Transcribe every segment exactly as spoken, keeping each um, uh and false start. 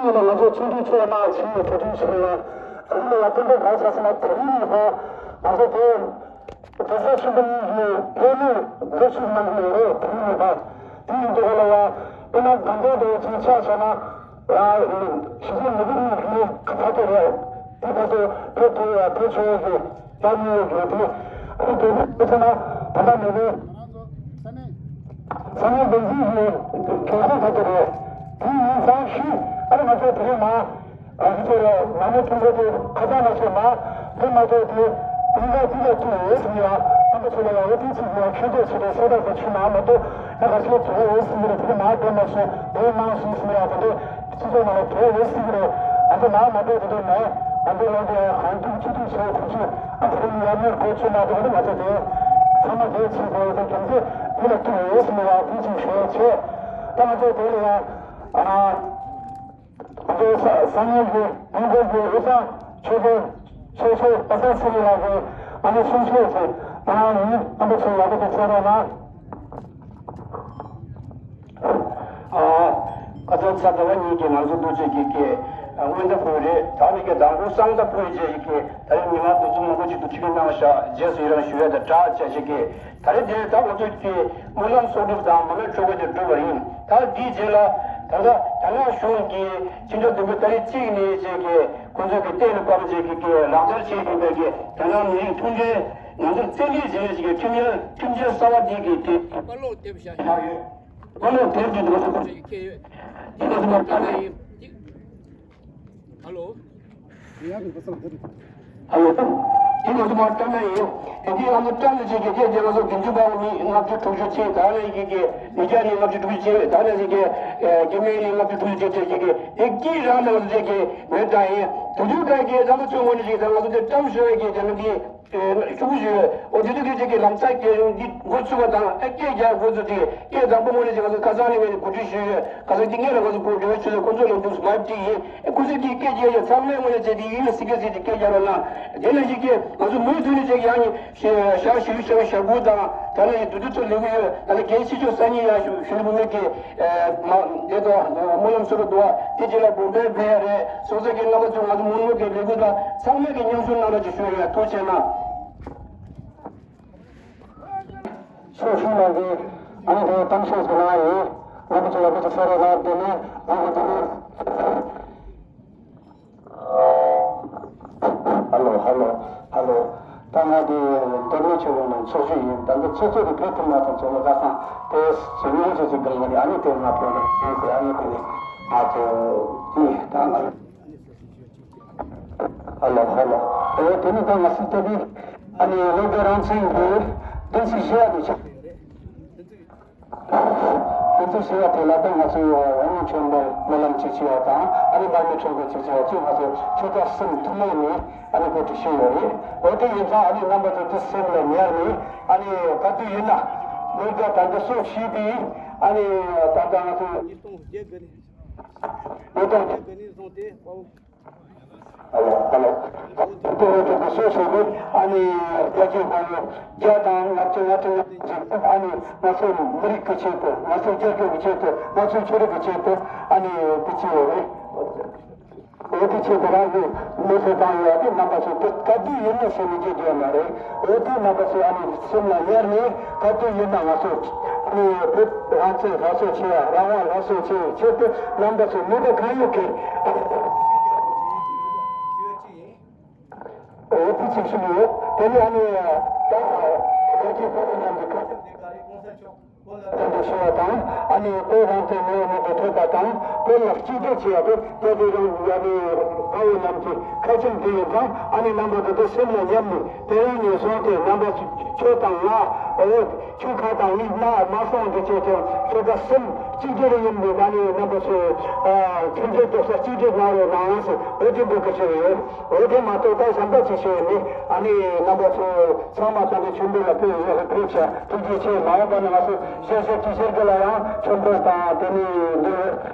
ང་ཚོ་ཆུང་དུས་ཆེ་བ་མ་ཆེ་བའི་གྲོས་མཐུན་ཞིག་ལ་ཨ་ནི་ཡ་སྤུན་ཟླ་ག་རེ་བྱས་ཟེར་ན། དེ་རིང་ནས་བཟུང་ང་ཚོ་དེ་རྡོག་རྩ་ཆེན་པོ་གཉིས་ཀྱི་ཕན་ནུས་འདོད་ཆེན་གནང་གི་ཡོད་རེད། དེ་རིང་ནས་བཟུང་དེ་ཡིན་དུས་ག་ལ་ཡ་དཔེར་ན་དང་པོ་དེ་ཚོ་ཆ་བཞག་ན་ཡ་ཞི་ཅིན་ཕིང་ནུས་པ་གཉིས་ཀྱི་ཁ་ཐོར་རེད། དེ་ཕན་ཚུན་ཕན་ཐོགས་ཡ་ཕན་ཆེ་བའི་གི་ད་ནི་ཡོད་དེ། ཨ་ནི་དེ་ནི་དཔེར་ན་ད་ལྟ་མེད་པའི་ས་གནས་འདི་ཚོའི་གི་གྲོས་ཚོགས་ཁ་ཐོར་རེད། དེ་ཡིན་ཙང་ཤི་ཨ་ནི་ང་ཚོ་དེ་རིང་མ་ཨ་ནི་ཚོ་ལ་མ་ཎི་ཐུན་མོང་དེ་ཁ་སང་ལ་ཚོ་མ་དེ་མ་གཏོགས་དེ་ཨིན་ཟའི་ཊི་ལ་ཐུག་ཡོད་ཟེར་ཡ། རྣམ་པ་ཚོ་ལ་ཡང་ཨོ་དེ་ཚིག་ཡང་ཁྱོད་ཚོ་ཚོ་ལ་ཤ་སྟག་དེ་ཆུ་མ་མ་གཏོགས་ཡང་ག་ཚོད་དེ་ཡོད་ཟེར་གི་རེད། དེ་མ་དེ་མ་སོང་དེ་མ་སོང་ཟེར་ཡ་དེ་འདྲ། སྤྱི་ཚོགས་ནང་ལ་དེ་ཡོད་སྲིད་ཀྱི་རེད། ང་ཚོ་ནང་མ་འགྲོ་དེ་འདྲ་མེད། ང་ཚོ་ལོ་དེ་གང་ཐུབ་ཅི་ཐུབ་བྱས་ཁོ་ཚོས་ཨ་ཁོ་ནི་ཡར་མར་གོ་ཆོད་མ་གཏོགས་ང་ཚོ་དེ་ཚང་མ་དེ་ཕྱིན་དགོས་ཡོད་དེ་ང་ཚོ་དེ་ལ་ཐུག་ཡོད་ཟེར་ནས་ཡང་དེ་ཅིག་ཞུ་ཡ་བྱས། ད་ང་ཚོ་དེ་ལ་ཡང་ཨ་ང་ཚོ་ས་ས་གནས་ཀྱི་ཡོང་སྒོ་གི་དབུས་གཙང་ཆོལ་ཁའི་ཆོས་ཕྱོགས་པ་སངས་ཚེ་རིང་ལགས་ཀྱིས་ཨ་ནི་གསུང་བཤད་ཅིག་གནང་ཡིན། རྣམ་པ་ཚོས་ཡག་པོ་དེ་གསན་རོགས་གནང་། ཨ། ཁ་སང་གཟའ་ཟླ་བ་ཉིན་གྱི་ང་ཚོ་འདུ་བྱེད་ཀྱི་གི་སྔོན་བརྡ་ཕུལ་རེད། ད་ནི་གི་མདང་དགོང་གསང་བརྡ་ཕུལ་རྗེས་ཀྱི་ད་རིང་ཉི་མ་འདུ་འཛོམས་མང་པོ་ཞིག་ཏུ་ཁྲིད་གནང་བཞག་རྗེས་སུ་ཡི་རང་ཞུ་ཡ་དང་སྦྲགས་བྱས་ཞིག་གི་ད་རེས་དེ་ད་ང་ཚོ་གི་སྨོན་ལམ་གསོག་སྒྲུབ་དང་མ་ཎི་འཁྲུག་པ་དེ་གྲུབ་པ་ཡིན། ད་འདིའི་རྗེས་ལ་ད་ལྟ་རྒྱ་ནག་གཞུང་གིས་ཕྱི་ཟླ་བདུན་པའི་ཏ་རིག་གཅིག་ནས་བྱས་ཀྱི་ཁོང་ཚོ་གི་གཏན་ལ་ཕབ་བྱས་ཀྱི་གི་ལག་བསྟར་བྱས་ཡོད་པའི་གི་རྒྱ་ནག་མི་རིགས་མཐུན་སྒྲིལ། ང་ཚོ་བཙན་ཁྲིད་བྱས་ཀྱི་ཁྲིམས་ཡ་ཁྲིམས་འཆར་གསར་བ་འདི་གི་དེ་པར་སློག་དེབ་བཞག་ཡོད། པར་སློག་དེབ་འདི་ང་ཚོ་ཁྱེད་ཡོད། འདི་ང་ཚོ་མ་བཀྲ་ལ་ཡིན། ཧ་ལོ། ཧ་ལོ། འདི་ང་ཚོ་མ་བཀྲ་ལ་ཡིན། དེ་འདི་ང་ཚོ་བཀྲ་ལ་བྱེད་ཀྱི་དེ་དེ་ང་ཚོ་དགུན་ཆུ་པ་མི་ལྔ་བཅུ་དྲུག་ཅུ་ཆེ། ད་ནས་ཀྱི་ཀྱི་མི་སྐྱ་ནི་ལྔ་བཅུ་དྲུག་ཅུ་ཆེ། ད་ནས་ཀྱི་ཀྱི་རྒྱ་མི་ནི་ལྔ་བཅུ་དྲུག་ཅུ་ཆེ་ཀྱི་ཀྱི་དེ་ཀྱི་རང་ནང་བྱེད་ཀྱི་མེད་ད་ཡིན། དུ་དུ་ཀ་ཀྱི་རང་ཚོ་ཚོ་ངོ་ནས་ཀྱི་ད་ང་ཚོ་དེ་བཀྲ་ཤིས་ཀྱི་དེ་ནི་ཀྱི། ཨེ་ཤུགས་ཞུ། ཨོ་དེ་དུས་ཀྱི་ཅིག་གི་ལམ་སང་སྐད་འདི་འགོ་ཚུགས་པ་དང་ཨ་སྐད་རྒྱག་འགོ་ཚུགས་དུས་སྐད་དང་པོ་ངོས་ནས་ཅིག་ང་ཚོ་ཁ་སང་ནས་ངས་གོ་སྒྲིག་ཞུས་ཡོད། ཁ་སང་འདི་ངས་ལ་ང་ཚོ་གོ་སྒྲིག་ཞུས་ལ་ཁོ་ཚོ་ལ་འདུག་སྨྲ་ཅིག་ཡིན། ཨེ་ཁོ་ཚོས་འདི་སྐད་རྒྱག་ཡ་ཚང་མས་ངོས་ནས་བྱས་ཏེ་ཡིད་ལ་སི་ཀ་སི་དེ་སྐད་རྒྱག་རོགས་གནང་། དེ་ནས་ཅིག་གི་ང་ཚོ་མུ་མཐུད་ནས་ཅིག་ཡང་ནི་ཞག་ཞུ་ཞག་ཞག་དགུ་དང་ད་ནས་དུས་དུས་ཚོད་ལེགས་ཡོད། ད་ནས་རྒན་ཆེ་ཆུང་སང་ཉིན་ཡང་ཞུ་ཞུ་ལུགས་མེད་ཀི། མ་དེ་དང་སྨོན་ལམ་སོ་སོ་འདུག་བ་དེ་རྗེས་ལ་དགོངས་པའི་འབད་ཡ་རེད། སོང་ཙང་གི་རྣམ་པ་ཚོ་ང་ཚོ་མུ་མཐུད་ཀྱི་ལས་འགུལ་དང་ཚང་མས་ཀྱི་མཉམ་ཞུགས་གནང་རོགས་ཅིག་ཞུ་ཡ། ཐུགས་རྗེ་གནང་། ཚོགས་ཞུགས་གནང་མཁན་ཨ་ནི་དེ་གཏམ་བཤད་ཞིག་གནང་ཡིན། རྣམ་པ་ཚོ་ཡག་པོ་ཅིག་གསན་རོགས་གནང་། དེ་ནས་ང་ཚོ་དེ་ནས། ཧ་ལོ། ཧ་ལོ། ཧ་ལོ། ད་ང་དེ་འདེམས་ལྷན་ཆོས་ལུང་ནས་ཚོགས་ཞུགས་ཡིན། ད་འདི་ཚོགས་གཙོ་དེ་ཕེབས་ཐུབ་མ་ཐུབ་ཚོགས་ལ་ཁ་སང་དེ་ཟུར་ཉན་ཚོས་ཅིག་དགོངས་པ་ནས་ཨ་ནི་དེ་ང་ཕེབས་རོགས་ཞུས་ཟེར། ཨ་ནི་དེ་ནས་ང་ཚོ་དེ་ད་ང་ཧ་ལོ། ཧ་ལོ། ཨེ་དེ་ནི་ད་ང་སི་ཏོ་བི་ཨ་ནི་བློ་དགའ་རང་བཙན་གྱི་བདུན་ཚིགས་བཞི་བ་དེ་ཆགས། དེ་ཚོ་ཞེས་པ་དེ་ལ་ད་ང་ཚོའི་དབུ་མའི་ཆོས་འབོར་སྨོན་ལམ་གཅིག་བྱས་པ་དང་ཨ་ནི་མར་མེ་ཁྲོམ་སྐོར་གཅིག་བྱས་པ་གཅིག་ང་ཚོ་ཆོལ་ཁ་གསུམ་ཐུན་མོང་ནས་ཨ་ནི་གོ་སྒྲིག་ཞུས་ཡོད་རེད། འོ་དེ་ཡིན་ཙང་ཨ་ནི་རྣམ་པ་ཚོ་དེ་སེམས་ལ་ཉར་ནས་ཨ་ནི་ག་དུས་ཡིན་ན་ལོ་འགའ་ད་ལྟ་སྲོག་ཤི་དུས་ཨ་ནི་ད་ལྟ་ང་ཚོ་ཉིས་སྟོང་བརྒྱད་དགུ་ནས་ལོ་སྟོང་བརྒྱད་དགུ་ནས་བཟུང་སྟེ་དཔའ་བོ། ཨ་ལོ། ཨ་ལོ། དེ་བས་ཀྱང་སོ་སོ་གི་ཨ་ནི་བོད་ཀྱི་དཔའ་བོ་བརྒྱ་དང་ལྔ་བཅུ་ང་དྲུག་ཅིག་ཨ་ནི་ང་ཚོ་མི་རིགས་ཀྱི་ཆེད་དུ། ང་ཚོ་རྒྱལ་ཁབ་ཀྱི་ཆེད་དུ། ང་ཚོ་ཆོས་རིག་གི་ཆེད་དུ་ཨ་ནི་དེ་ཅི་ཡོད་རེད། འོ་དེ་ཆེད་དུ་རང་གི་མི་ཚེ་བཏང་ཡོད་དེ་རྣམ་པ་ཚོ་དེ་ག་དུས་ཡིན་ན་ཟེར་ནས་བརྗེད་རྒྱུ་ཡོད་མ་རེད། འོ་དེ་རྣམ་པ་ཚོ་ཨ་ནི་སེམས་ལ་ཉར་ནས་ག་དུས་ཡིན་ན་ང་ཚོ་ཨ་ནི་བོད་རང་བཙན་སླར་གསོ་བྱེད་ཡ། རང་དབང་སླར་གསོ་བྱེད་ཡ་ཆེད་དུ་རྣམ་པ་ཚོ་ནུས་པ་གང་ཡོད་ཀྱིས། འོ་དེ་ཅིག་ཞུ་ཡོད། དེ་ནས་ཨ་ནི་ད་རྒྱལ་སྤྱིའི་བོད་རིགས་རྣམས་ཀྱི་ཁ་ཆེམས་དེ་ག་རེ་གོང་ས་མཆོག་བོད་ལ་བསྟན་པའི་ཞི་བ་དང་ཨ་ནི་བོད་རང་བཙན་མེད་མེད་དུ་ཐོབ་པ་དང་བོད་ལ་གཅིག་སྒྲིལ་བྱེད་ཡ་དེ་རྒྱལ་སྤྱིའི་རང་ཡ་ནི་དཔའ་བོ་རྣམས་ཀྱི་ཁ་ཆེམས་དེ་ཡིན་ཙང་ཨ་ནི་རྣམ་པ་ཚོ་དེ་སེམས་ལ་ཉར་ནས་དེ་རིང་ནས་བཟུང་སྟེ་རྣམ་པ་ཚོ་ཁྱོད་དང་ང་འོ། ཆུ་ཁ་དང་མིག་ན་མ་སོང་འདི་བྱས་ཀྱང་ཆོལ་ཁ་གསུམ་གཅིག་སྒྲིལ་ཡིན་པའི་ཨ་ནི་རྣམ་པ་ཚོས་མཐུན་སྒྲིལ་རྡོག་རྩ་གཅིག་སྒྲིལ་གནང་རོགས་གནང་ཟེར་འོ་དེ་འབོད་སྐུལ་ཞུ་ཡོད། འོ་དེ་མ་གཏོགས་ད་གཞན་པ་ཅིག་ཞུ་ཡོད་མེད། ཨ་ནི་རྣམ་པ་ཚོ་ཚང་མ་ད་ནི་ཆོས་འབོད་ལ་ཕེབས་ཡོད་ཕེབས་ཤག་ཐུགས་རྗེ་ཆེ། མ་འོངས་པ་ན་ང་ཚོ་ཤར་ཤར་གྱི་ཤར་གྱི་ལ་ཡང་ཆོས་འབོད་དང་དེ་ནི་འདི་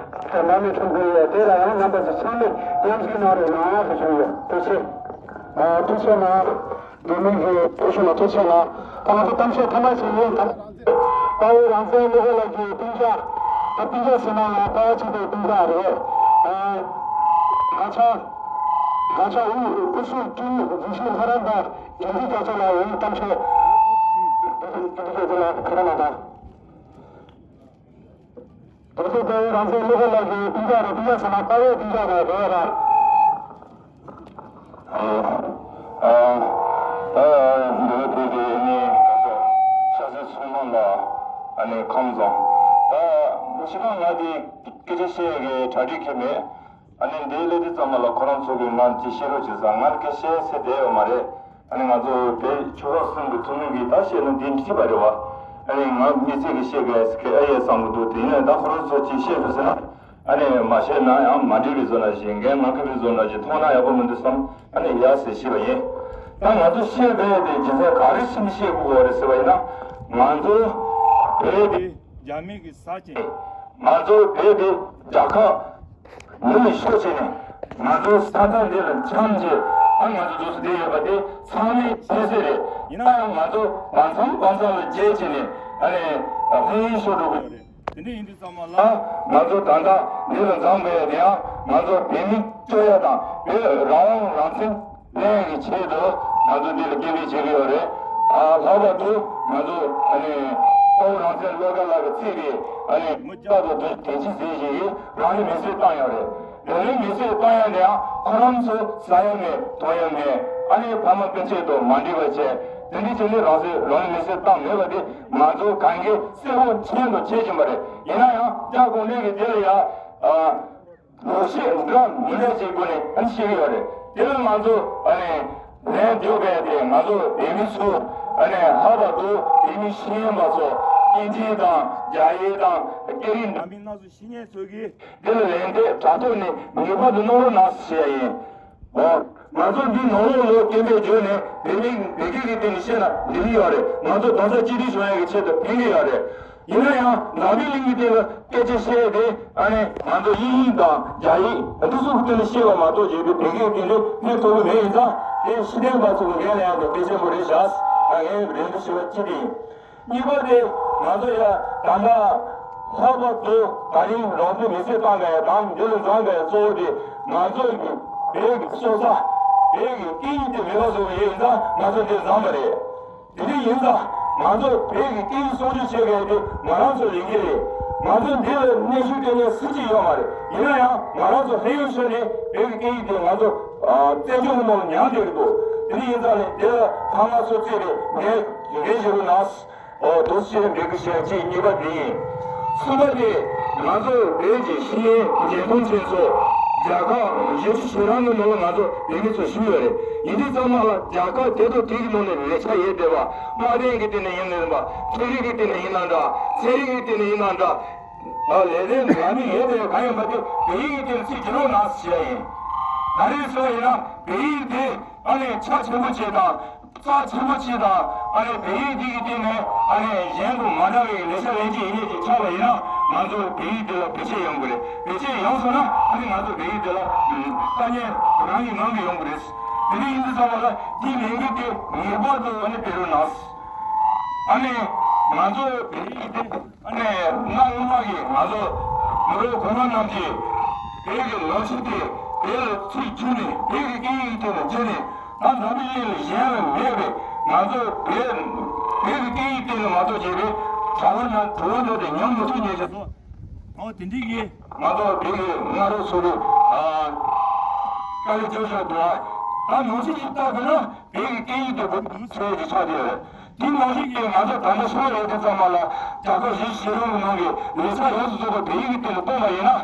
མ་ནི་ཆོས་འབོད་ཡོད་དེ་ལ་ཡང་རྣམ་པ་ཚོ་ཚང་མས་མཉམ་ཞུགས་གནང་རོགས་གནང་ཟེར་ཞུ་ཡོད། ཐུགས་རྗེ་ཆེ། ཐུགས་རྗེ་གནང་། འབྲེལ་མོལ་གྱི་ཐོག་ཤོད་ལ་ཐུགས་རྗེ་གནང་། ད་ང་ཚོ་གཏམ་བཤད་ཐེངས་མ་ཞིག་ཡིན། ད་དཔའ་བོ་རང་བཙན་བློ་དགའ་ལགས་ཀྱི་སྤུན་ཀྱག་ད་སྤུན་ཀྱག་ཟེར་ན་ཡང་དཔའ་བོ་གཅིག་དང་སྤུན་ཀྱག་རེད། ད་ད་ཆ་ད་ཆ་དབུས་དབུས་སུ་ཀྲུའུ་རིན་ཆེན་ལྷ་རམས་པ་དགེ་འདུན་སྐྱབས་མཆོག་ལགས་ཡིན། གཏམ་བཤད་དགེ་འདུན་སྐྱབས་མཆོག་ལགས་ཁ་ར་ན་ད། དེ་ཚོ་དེ་རང་བཙན་སློབ་དཔོན་ལགས་ཀྱི་སྤུན་ཀྱག་རེད། སྤུན་ཀྱག་ཚང་མ་དཔའ་བོའི་སྤུན་ཀྱག་རེད། རེད་ར། ཨ་ཨ་ཨ་འདི་ལ་དེ་དེ་ནི་ཤ་ཟའི་ཚོང་མང་ལ་ཨ་ནི་ཁམས་བཟང་། ད་ཕྱི་ནང་ང་དེ་སྐད་ཆ་བཤད་ཡག་གི་གྲ་སྒྲིག་གི་མེད། ཨ་ནི་འདི་ལས་དེ་ཚང་མ་ལ་ཁོ་རང་ཚོ་གི་ང་ཅི་བཤད་རོགས་བྱེད་ས། ང་སྐད་བཤད་ཚེ་བསྡད་ཡོད་མ་རེད། ཨ་ནི་ང་ཚོ་བོད་ཆོལ་ཁ་གསུམ་གྱི་ཐུན་མོང་གི་ད་བཤད་ན་འདི་འགྲིག་པ་རེད་བ། ཨ་ནི་ང་མི་ཚེ་གི་བཤད་དགོས་ཟེར་གི་ཨ་ཡེ་བསམ་གི་འདུག་དེ་ཡིན་ན་ད་ཁོ་རང་ཚོ་ཅིག་བཤད་འགྲོ་ཟེར་ན། ཨ་ནི་མ་བཤད་ན་ཡང་མ་འགྲིག་པའི་བཟོ་འདྲ་ཞིག་འགན་ང་ཁེ་པའི་བཟོ་འདྲ་ཞིག་མཐོང་ན་ཡག་པོ་མི་འདུག་བསམ། ཨ་ནི་ཡ་ཟེར་ཤེས་པ་ཡིན། ད་ང་ཚོ་བཤད་པའི་དེ་རྒྱུ་མཚན་ག་རེ་བྱས་ནས་བཤད་དགོས་པ་རེད་ཟེར་བ་ཡིན་ན། ང་ཚོ་བོད་དེ་རྒྱ་མི་གི་ས་ཆེན། ང་ཚོ་བོད་དེ་རྒྱལ་ཁབ། མི་ལ་ཤོག་བྱས་ནས་ང་ཚོ་ས་མཚམས་འདི་ལ་འཆམ་བྱས། ཨ་ང་ཚོ་འདུག་སེ་བསྡད་ཡོད་པ་དེ་ཚང་མས་ཤེས་གསལ་རེད། ཡིན་ན་ཡང་ང་ཚོ་བར་མཚམས་བར་མཚམས་ལ་བརྗེ་བྱས་ནས་ཨ་ནི་ལྷོད་ཡངས་ཤོར་འགྲོ་གི་ཡོད་རེད། དེ་འདྲ་ཡིན་དུས་ཙམ་པ་ལ་ང་ཚོ་ད་ལྟ་འདི་ལ་འཛོམས་པའི་དེ་ཡང་ང་ཚོ་བོད་མི་སྐྱོབ་ཡ་དང་བོད་རང་དབང་རང་བཙན་ལེན་གྱི་ཆེད་དུ་ང་ཚོ་འདི་ལ་སྐད་འབོད་བྱེད་ཀྱི་ཡོད་རེད། ཨ་ལྷག་པར་དུ་ང་ཚོ་ཨ་ནི་དཔའ་བོ་རང་བཙན་བློ་དགའ་ལགས་ཀྱིས་གཙོས་པའི་ཨ་ནི་མི་སྐྱ་དང་དེ་དེ་ཅི་ཟེར་ཞིག་གིས་རང་ལུས་མེར་སྲེག་བཏང་ཡོད་རེད། རང་ལུས་མེར་སྲེག་བཏང་ཡ་དེ་ཡང་ཁོ་རང་ཚོ་ཟ་ཡ་མེད་འཐུང་ཡ་མེད། ཨ་ནི་ཕ་མ་སྤུན་མཆེད་དང་མ་འགྲིག་པ་བྱས། དེ་འདྲ་བྱས་ནས་རང་ཚོས་རང་ལུས་མེར་སྲེག་བཏང་མེད་པ་དེ་ང་ཚོ་གང་གིས་གསལ་པོ་མཁྱེན་དང་མཁྱེན་བཞིན་པ་རེད། ཡིན་ན་ཡང་རྒྱ་གུང་ཁྲན་གྱིས་དེ་ལ་ཡ་ཨ། ལོ་ཤས་འདྲ་མི་འདྲ་ཞིག་སྒོ་ནས་ཨ་ནི་བཤད་ཀྱི་ཡོད་རེད། དེ་ལ་ང་ཚོ་ཨ་ནི་ལན་འདེབས་པ་དེ་ང་ཚོ་བོད་མི་ཚོ་ཨ་ནི་ལྷག་པར་དུ་བོད་མི་ཤེས་ཡོན་པ་ཚོ་དབྱིན་ཇི་དང་རྒྱ་ཡིག་དང་སྐད་རིགས་འདྲ་མིན་སྣ་ཚོགས་ཤེས་མཁན་ཚོ་གིས་དེ་ལ་ལན་འདེབས་དྲ་ཐོག་ནས་ངེས་པར་དུ་གནང་རོགས་གནང་ཞེས་ཡིན། འོ། ང་ཚོ་འདི་ནང་ལོགས་ལོགས་སྐད་འབོད་བརྗོད་ནས་བོད་མི་བོད་སྐད་ཀྱི་སྟེང་ནས་བཤད་ན་འགྲིག་གི་ཡོད་རེད། ང་ཚོ་རྡོག་རྩ་གཅིག་སྒྲིལ་བྱུང་ཡག་གི་ཆེད་དུ་ཕན་གྱི་ཡོད་རེད། ཡིན་ན་ཡང་འཛམ་བུའི་གླིང་གི་སྟེང་ལ་སྐད་ཆ་བཤད་དེ་ཨ་ནི་ང་ཚོ་དབྱིན་ཡིག་དང་རྒྱ་ཡིག་འདི་ཚོ་གི་སྟེང་ལ་བཤད་པ་མ་གཏོགས་བྱས་པའི་བོད་སྐད་སྟེང་ལ་ཕན་ཐོགས་ཀྱི་མེད། ཡིན་ཙང་དེ་ཤེས་ལྡན་པ་ཚོ་གི་འགན་ལེན་ཡག་དེ་གལ་ཆེན་པོ་རེད་ཤག་ད་ངས་རེ་འདུན་ཞུ་བ་གཅིག་དེ་ཡིན། གཉིས་པ་དེ་ང་ཚོ་ཡ་ད་ལྟ་ལྷག་པར་དུ་ད་རིང་རང་ཚོའི་མི་ཚེ་བཏང་མཁན་ཡ་དང་འདི་ལ་འཛོམས་མཁན་ཡ་གཙོ་བོ་དེ་ང་ཚོ་གི་བོད་ཀྱི་སྲོག་རྩ་བོད་ཀྱི་སྐད་ཡིག་དེ་མེད་པ་བཟོ་གི་ཡོད། ཡིན་ཙང་ང་ཚོ་འདིར་འཛོམས་པ་རེད། དེ་འདྲ་ཡིན་ཙང་ང་ཚོ་བོད་ཀྱི་སྐད་ཡིག་སྲུང་སྐྱོབ་བྱེད་མཁན་དེ་ང་རང་ཚོའི་ལས་འགན་རེད། ང་ཚོ་འདི་ལ་གནོན་ཤུགས་སྤྲད་མཁན་སུ་གཅིག་ཡོད་མ་རེད། ཡིན་ན་ཡང་ང་རང་ཚོ་ལྷོད་ཡངས་ཤོར་ནས་བོད་ཀྱི་སྐད་ཡིག་དེ་ང་ཚོ་ཨ་བཙན་བྱོལ་གྱི་ནང་ལ་ཉར་བསྡད་ཀྱི་འདུག་དེ་འདྲ་ཡིན་ཙང་ནས་འདི་ལ་ཕ་མ་ཚོ་བརྩིས་ཏེ་ངས་འགན་བཞེས་རོགས་གནང་། ཨོ་དུ་ཤེས་འདྲི་གི་ཤེས་གཅིག་གཉིས་པ་འདི་ཡིན། གསུམ་པ་དེ་ང་ཚོ་བོད་ཀྱི་ཤེས་ཡོན་འཇོན་ཐང་ཅན་ཚོ་རྒྱལ་ཁབ་གཞན་ཁྲི་ཤེས་རང་གི་ནང་ལ་ང་ཚོ་བོད་མི་ཚོ་བཞུགས་ཡོད་རེད། ཡིན་དུས་ཚང་མ་ལ་རྒྱལ་ཁབ་དེ་དང་དེ་གི་ནང་ནས་ལས་ཆ་ཡོད་བསྡད་པ། དམག་དོན་གྱི་སྟེང་ནས་ཡིན་ན་འདྲ། ཚན་རིག་གི་སྟེང་ནས་ཡིན་ན་འདྲ། ཚན་རིག་གི་སྟེང་ནས་ཡིན་ན་འདྲ། ཨ་ལས་དོན་འདྲ་མིན་ཡོད་བསྡད་གང་ཡིན་པ་དེ་བོད་ཡིག་གི་སྟེང་ཚིག་གི་ལོག་ནང་ཞེས་ཡིན། ག་རེ་ཟེར་བ་ཡིན་ན་བོད་ཡིག་དེ་ཨ་ནི་ཆ་ཆེན་པོ་ཅིག་དང་། རྩ་ཆེན་པོ་ཅིག་དང་ཨ་ནི་བོད་ཡིག་འདི་གི་སྟེང་ནས་ཨ་ནི་གཞན་དང་མ་འདྲ་བའི་ལས་ཀ་ལས་ཀྱི་ཡིན་ནས་ཅིག་ཆགས་པ་ཡིན་ན་ང་ཚོ་བོད་ཡིག་འདི་ལ་བེད་སྤྱོད་ཡོང་དགོས་རེད། བེད་སྤྱོད་ཡོང་སོང་ན་ཨ་ནི་ང་ཚོ་བོད་ཡིག་འདི་ལ་དཀའ་ངལ་རང་གིས་ངང་གིས་ཡོང་གི་རེད། དེ་འདྲ་ཡིན་དུས་ཙམ་པ་ལ་འདི་ལས་འགུལ་དེ་ངེས་པར་དུ་ཨ་ནི་སྤེལ་རོགས་གནང་། ཨ་ནི་ང་ཚོ་བོད་ཡིག་འདི་ཨ་ནི་གནའ་སྔོན་མ་གི་ང་ཚོ་མི་རབས་གོང་མ་རྣམས་ཀྱིས་བོད་ཀྱི་ལོ་རྒྱུས་དེ་བོད་ལ་ཚིག་བསྒྱུར་ནས་བོད་ཀྱི་སྐད་ཡིག་དེ་ལ་བསྒྱུར་ནས། ད་འཛམ་བུའི་གླིང་ལ་གཞན་ལ་མེད་པའི་ང་ཚོ་བོད་བོད་ཀྱི་སྐད་ཡིག་སྟེང་ལ་མ་གཏོགས་བྱས་པའི་གྲྭ་བ་དང་གྲུ་བ་འདྲ་དེ་ཉམས་མི་ཐུབ་ཉེ་ཞིག་སོང་། འོ་དེ་འདྲའི་གི་ང་ཚོ་བོད་ཀྱི་སྔ་རབས་སོ་རུ་ཨ་དཀའ་ལས་བརྒྱབ་བཞག་འདུག་ད་ནང་ཆོས་ཀྱི་ལྟ་བུ་ན་བོད་ཀྱི་སྐད་ཡིག་དེ་བོད་ཀྱི་ཚོ་ཡི་ཆགས་བསྡད་ཡོད་རེད། དེ་ནང་བཞིན་གྱི་ང་ཚོ་ད་ལྟ་སོ་རེད་དེ་ཚང་མ་ལ་རྒྱལ་ཁབ་གཞན་ཞིག་རང་གི་ནང་གི་ལས་ས་ཡོངས་སུ་རྫོགས་པ་བོད་ཡིག་གི་སྟེང་དུ་སྤུངས་པ་ཡིན་ན།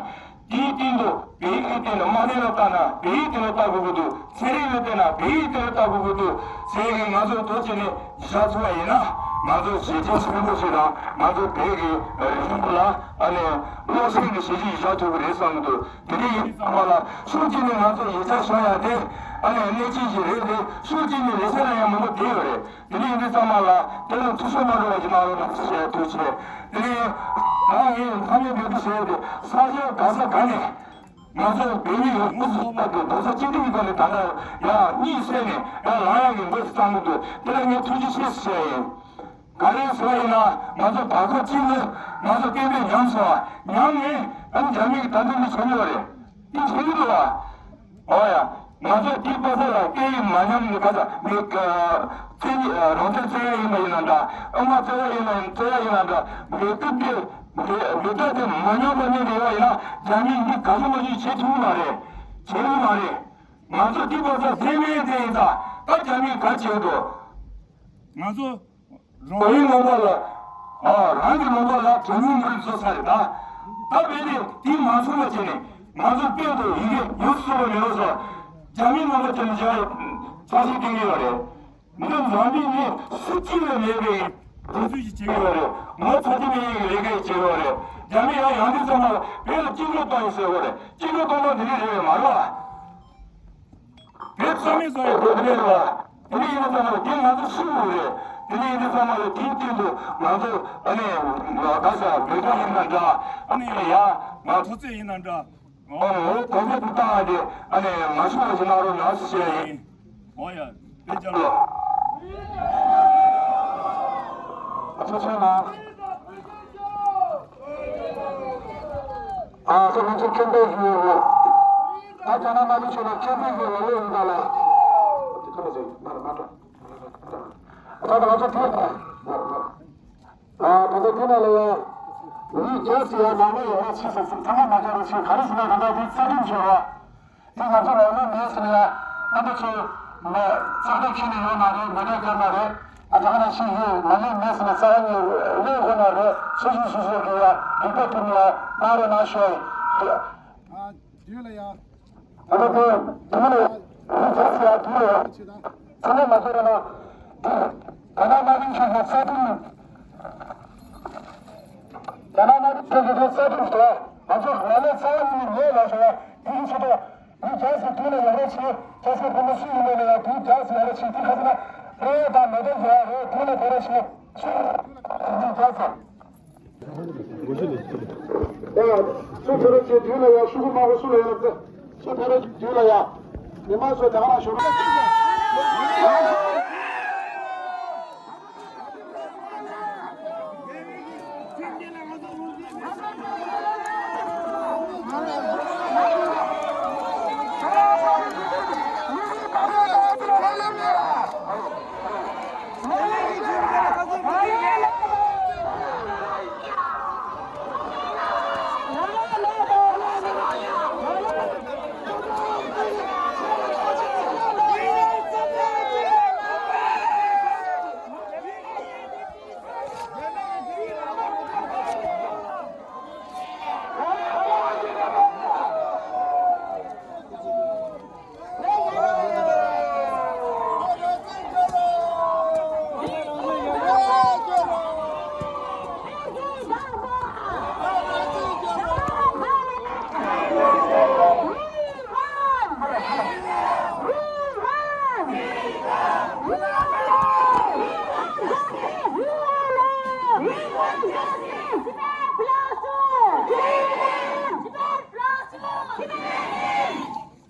དེའི་སྟེང་དུ་བོད་ཡིག་གི་སྟེང་དུ་དམག་དོན་ལ་བལྟས་ན་བོད་ཡིག་སྟེང་དུ་ལྟ་དགོས་ཀྱི་འདུག་ཚན་རིག་ལ་བལྟས་ན་བོད་ཡིག་སྟེང་དུ་ལྟ་དགོས་ཀྱི་འདུག་ཟེར་གྱི་ང་ཚོ་ཐུགས་བསྐྱེད་ནས་བཞག་ཐུབ་པ་ཡིན་ན་ང་ཚོ་གཞིས་བྱེས་ཆེན་པོ་ཞིག་དང་ང་ཚོ་བོད་ཀྱི་རིག་གཞུང་ལ་ཨ་ནི་བློ་སེང་གི་གཞིས་བྱེས་བཞག་ཐུབ་ཀྱི་རེད་བསམ་གྱི་འདུག་དེ་འདྲ་ཡིན་ཙང་མ་ལ་ཕྱོགས་གཅིག་ནས་ང་ཚོ་ཡིག་ཆ་སྦྱང་ཡ་དེ་ཨ་ནི་གནད་ཆེ་ཞིག་རེད་དེ་ཕྱོགས་གཅིག་ནས་ལས་ས་ལ་ཡང་མང་པོ་བསྡད་ཡོད་རེད། དེ་ནས་འདི་ཚང་མ་ལ་དེ་ལ་ཐུགས་གསོ་མ་འགྲོ་བ་ཞིག་གནང་རོགས་གནང་ཞེས་ཐུགས་ཆེ། དེ་ནས་ད་ངས་ཐ་སྙད་འབོད་སྐུལ་བྱས་ཏེ་ས་ཆ་ག་ས་ག་ནས་ང་ཚོ་བོད་མི་ཡོངས་སུ་རྫོགས་པ་དེ་རྡོག་རྩ་གཅིག་སྒྲིལ་གྱི་ཐོག་ནས་ད་ལྟ་ཡར་གཉིད་སད་ནས་ཡར་ལངས་ཡག་གི་འགོ་ཞིག་བརྩམས་འདུག་དེ་ལ་ངས་ཐུགས་རྗེ་ཆེ་ཞུ་ཡ་ཡིན། ག་རེ་ཟེར་བ་ཡིན་ན་ང་ཚོ་བར་སྐབས་གཅིག་ལ་ང་ཚོ་སྐད་འབོད་ཉམས་སོང་བ་ཉམས་ནས་ཨ་ནི་རྒྱ་མི་གི་ད་དུང་མི་བྱུང་ཡོད་རེད། ཆེན་པོ་ལ། ཨོ་ཡ། ང་ཚོ་དེའི་པ་ས་ལ་སྐད་ཡིག་མ་ཉམས་ནས་ག་ས་མི་ཀ་བཙན་ཨ་རང་བཙན་རྩོད་ཡ་ཡིན་པ་ཡིན་ན་འདྲ། ཨ་མ་རྩོད་ཡ་ཡིན་ན་རྩོད་ཡ་ཡིན་ན་འདྲ། མི་སྐབས་དེ་མི་མི་སྐབས་དེ་མ་ཉམས་པ་ནས་རེ་བ་ཡིན་ན་རྒྱ་མིས་འདི་ག་ཚོད་མ་ཚོད་བྱེད་ཐུབ་མ་རེད། བྱེད་ཐུབ་མ་རེད། ང་ཚོ་འདི་པ་ས་ལྷད་མེད་དེ་ཡིན་ད། ད་རྒྱ་མིས་ག་བྱེད་འདུག་ང་ཚོ་རང་རེའི་ལུང་པ་ལ། ཨ་རང་གི་ལུང་པ་ལ་གྲོས་མོལ་མུ་མཐུད་བཟོ་ས་རེད་ད། ད་བོད་དེ་དེ་མ་སོང་བ་བྱས་ནས་ང་ཚོ་དཔོན་དུ་ཡི་གེ་ཡོད་སོ་བ་མེད་པ་སོ། རྒྱ་མིའི་ལུང་པ་བྱས་ནས་བྱ་ཡ་ཚ་ཞིག་སྟོན་གྱི་ཡོད་རེད། འདི་འཛམ་བུའི་མི་སུ་གཅིག་ལས་མེད་པའི་དུས་ཚོད་ཅིག་བྱེད་ཀྱི་ཡོད་རེད། ངོ་ཚ་གྱི་མི་ཡིན་ལས་ཀ་བྱེད་ཀྱི་ཡོད་རེད། རྒྱ་མི་ཡང་ཡང་དུས་ཚང་མ་བོད་ལ་བཅིངས་འགྲོལ་བཏང་ཡོད་ཟེར་བ་རེད། བཅིངས་འགྲོལ་བཏང་སྟངས་འདི་འདྲ་རེད་མ་རེད་བ། བོད་རྩ་མེད་བཟོ་ཡི་བོད་མི་རེད་བ། དེ་འདྲ་ཡིན་དུས་ཚང་མ་ལ་དེ་ང་ཚོ་སུ་རེད། དེ་འདྲ་ཡིན་དུས་ཚང་མ་ལ་དེའི་སྟེང་དུ་ང་ཚོ་ཨ་ནི་ད་ས་བོད་པ་ཡིན་ན་འདྲ། ཨ་ནི་ཡ་ང་ཚོ་ཚོད་ཡིན་ན་འདྲ། ཨོ་ད་ཚོད་དུ་བཏང་སྟེ་ཨ་ནི་ང་ཚོ་ལ་ཞིག་གནང་རོགས་གནང་ཞེས་བཤད་ཡིན། ཨོ་ཡ། དེ་ཅག་ལ། ཨ་ཚོ་ཚོད་ན། ཨ་ཚོ་ང་ཚོ་སྐད་འབོད་ཞུ་ཡོད་རེད། ད་རྒྱ་ནག་དམར་པོའི་ཕྱོགས་ལ་སྐད་འབོད་ཞུ་ཡོད་རེད་ཡིན་པ་ལ། དེ་ཁ་ལ་ཟེར་མར་མར་འགྲོ། ད་ང་ཚོ་དེ་མར་མར། ཨ་ད་ལྟ་དེ་ནང་ལ་ཡང་མི་བརྒྱ་ཙམ་ཡང་ནང་མི་ཡོང་བ་ཕྱིས་སོང་ཚང་མ་མ་བརྒྱབ་རོགས་ཞེས་ག་རེ་ཟེར་ན་ད་ལྟ་དེ་རྩ་ཁྲིམས་བྱེད་རོགས། དེ་ང་ཚོ་རང་དབང་མེད་ཟེར་ན་ཡང་རྣམ་པ་ཚོ་མ་རྩ་ཁྲིམས་ཁྱེར་ནས་ཡོང་ན་རེད། མེ་ཏོག་བརྒྱབ་ན་རེད། ཨ་ད་ག་ནང་བཞིན་ཡོད་མ་ལེན་མེད་ཟེར་ན་རྩ་བ་ཉིད་བློས་འཁོར་ན་རེད། སོ་སོ་སོ་སོ་གི་ཡ་རིག་པ་ཐུབ་ན་གནང་རོགས་གནང་ཞུ་ཡ་ཡིན། ཨ་དེ་ལ་ཡ། ད་ལྟ་དེ་དེ་ནས་རི་བྲག་ཟེར་ཡ་དེ་ལ་ཡ། ཚང་མ་མ་ཟེར་ན། དེ་རྒྱ་ནག་དམར་པོའི་ཆོས་ཀྱི་རྩ་ཁྲིམས། རྒྱ་ནག་དམར་པོའི་ཆོས་ཀྱི་རྩ་ཁྲིམས་སུ་ང་ཚོ་ང་ལས་རྩ་བ་ཉིད་ནས་ངས་ལ་ཞུ་བ་དེ་གི་ཆེད་དུ་མི་རྒྱ་སེ་དུས་ལ་ཡོད་རེད་ཆེ། རྒྱ་སེ་ཕོ་མོ་སུ་ཡིན་ནས་ལ་ཡ་དུས་རྒྱ་སེ་ཡོད་རེད་ཆེ། དེ་ཁ་ཚ་ན་རེད་དང་མེ་ཏོག་རྒྱ་རེད་དུས་ལ་ཕེ་རེད་ཆེ། མི་རྒྱ་སེ། ཡ། སུ་ཕེ་རོ་ཆེ་དུས་ལ་ཡ་ཤུ་གུ་མ་གོ་སུ་ལ་ཡ་ལ་ཙེ། སུ་ཕེ་རོ་ཆེ་དུས་ལ་ཡ། མི་མང་ཚོ་དེ་ག་ལ་ཤོར།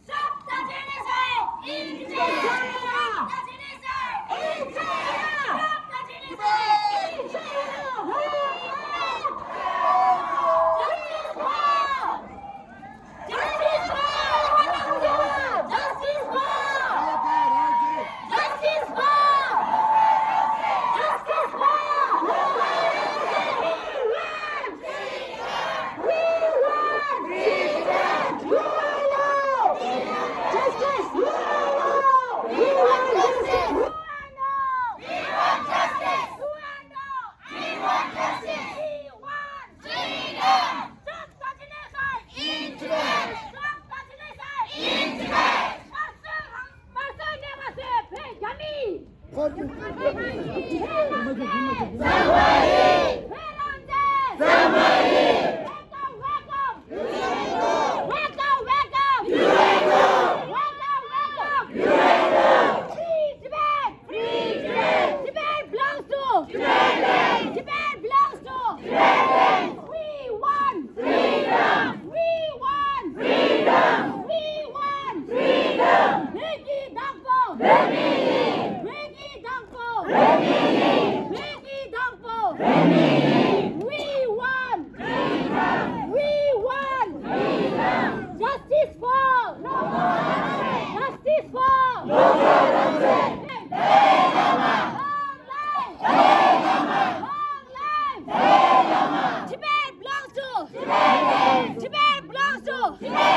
Stop the genocide! In China! Stop the genocide! In China! Stop the genocide! In China! We want justice for! Justice for! Justice for! Justice for! Justice for! We want! We want freedom! We want justice! We want justice! We want justice! We want justice! We want justice! We want freedom! Stop the genocide! In Tibet! Stop the genocide! In Tibet! དམར་གསོད་རང་དམར་གསོད་ནས་མ་བཟོད་བོད་རྒྱ་མི། Freedom! We want freedom! We want freedom! བོད་ཀྱི་བདག་པོ། བོད་མི་ཡིན། བོད་ཀྱི་བདག་པོ། བོད་མི་ཡིན། བོད་ཀྱི་བདག་པོ། ཡོད།